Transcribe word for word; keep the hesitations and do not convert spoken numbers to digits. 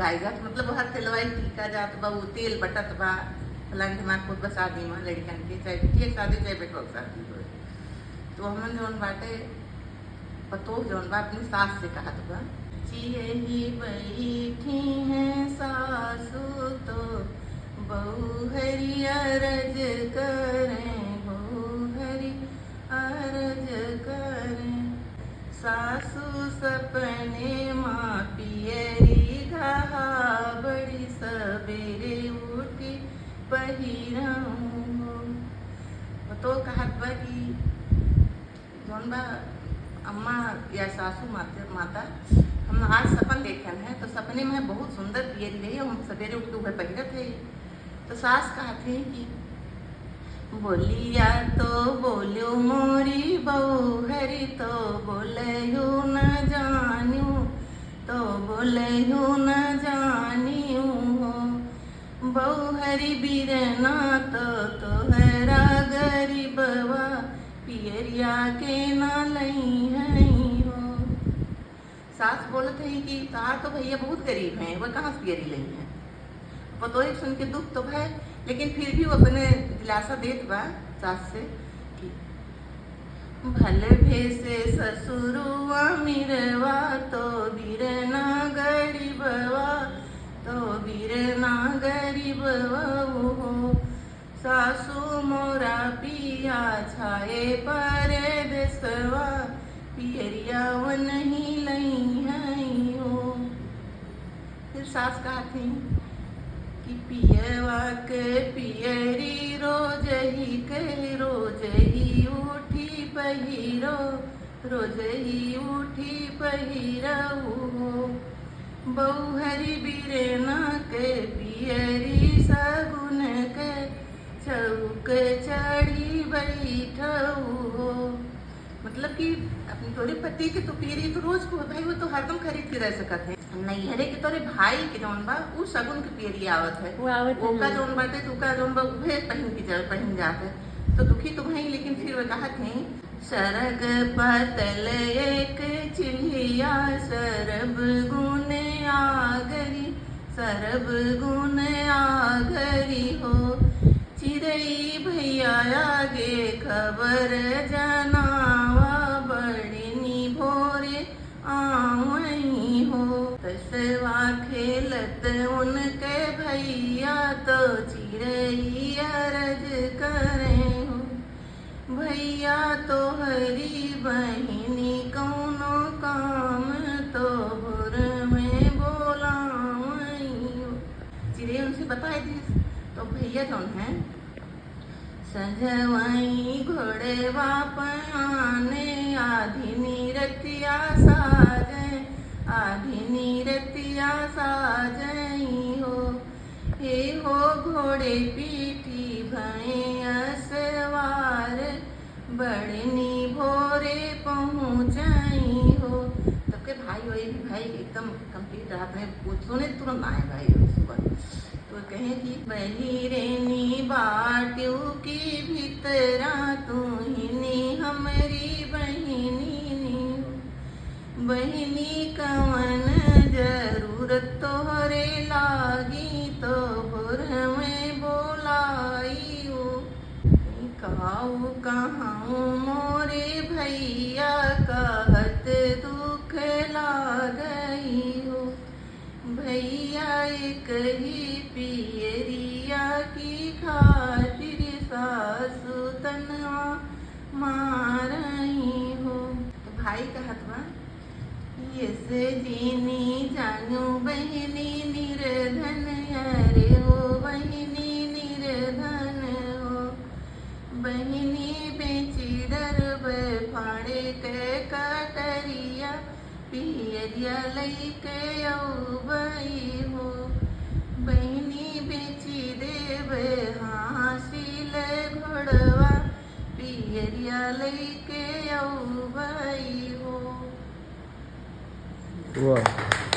जायदाद, मतलब, हर तेलवा ही टीका जात बा, वो तेल बटत बा, फलान ढमाक होत बा शादी में लड़कन के, चाहे बिटिया के शादी, चाहे बेटवा के शादी होए। तो हमन जौन बाटे, पतोह जौन बा, अपनी सास से कहत बा, "चिरही बैठी हैं सासू तो बहू हरी अरज करें, बहू हरी अरज करें।" सासू सपने मा पियरी घाहा, बड़ी सबेरे उठी पहिरहूँ हो। पतोह कहत बा कि जौन बा अम्मा या सासू माते-, माता, हम आज सपन देखन है, तो सपने में बहुत सुंदर पियरी रही, हम सबेरे उठ के उहे पहिरत है। तो सास कहत है कि बोलिया तो बोल्यो मोरी बहू हरी, तो बोलयो न जान्यो, तो बोलयो न जान्यो हो। बहू हरी बिरना तो तोहरा गरीबवा, पियरिया के ना लइहैं हो। सास बोलत है कि तोहार तो भैया बहुत गरीब हैं, वह कहाँ से पियरी लइहैं? पतोही सुन के दुख तो भय, लेकिन फिर भी वो अपने दिलासा देत बा सास से कि भले भेसे ससुरुआ मिरवा, तो बिरना गरीबवा, तो बिरना गरीबवा हो। सासू मोरा पिया छाए परदेसवा, पियरिया वनही लइहैं हो। फिर सास कहत हैं कि पियवा के पियरी रोज ही के, रोज ही उठी पहिरो, रोज ही उठी पहिरहू हो। बहू हरी बिरना के पियरी सगुन के, चौक चढ़ी बैठहू हो। मतलब कि अपने तोरे पति के तो पियरी तो रोज को भाई, वो तो हरदम खरीद के रह सकत है। नैहरे के तोरे भाई के जौन बा, उ सगुन के पियरी आवत है। वो आवत है, ओका हाँ। जौन बाटे, तो ओका जौन बा, उहे पहिन के जा, पहिन जात है। तो दुखी तो भई, लेकिन फिर वो कहत हैं, सरग पतल एक चिल्हिया, सरब गुन आगरी, सरब गुन आगरी हो। चिरई भैया आगे खबर जनावा, बड़नी भोरे आवई हो। तसवा खेलत उनके भैया, तो चिरई अरज करें हो। भैया तोहरी बहिनी कौनो काम, तो भोर में बोलावई हो। चिरई उनसे बताए दिस, तो भैया जौन है, सजवई घोड़वा पयाने, आधी नीरतिया साजे, आधी नीरतिया साजई हो। हे हो घोड़े पीठी भई असवार, बड़नी भोरे पहुँचई हो। तब के भाई वही भी भाई एकदम complete रहत है, वो सोने तुरंत आए भाई सुबह। तो कहे कि बहिरेनी बाट्यू की भीतरा, तू ही नी हमरी बहिनी नी। बहिनी कवन जरूरत तोहरे लागी, तो भोर में बोलाइयो। काऊ कहाऊ मोरे भैया, कहत दुख लागई हो। भैया एक ही पियरिया की खातिर, सासु तनवा मारई हो। तो भाई कहत बा, यस जीनी जानू बहिनी निर्धन, अरे हो बहिनी निर्धन हो। बहिनी बेची डरब फाड़े के कटरिया, पियरिया लइके अउबई हो। बहिनी बेची देब हाँसी ले घोड़वा, पियरिया लइके अउबई हो। वाह।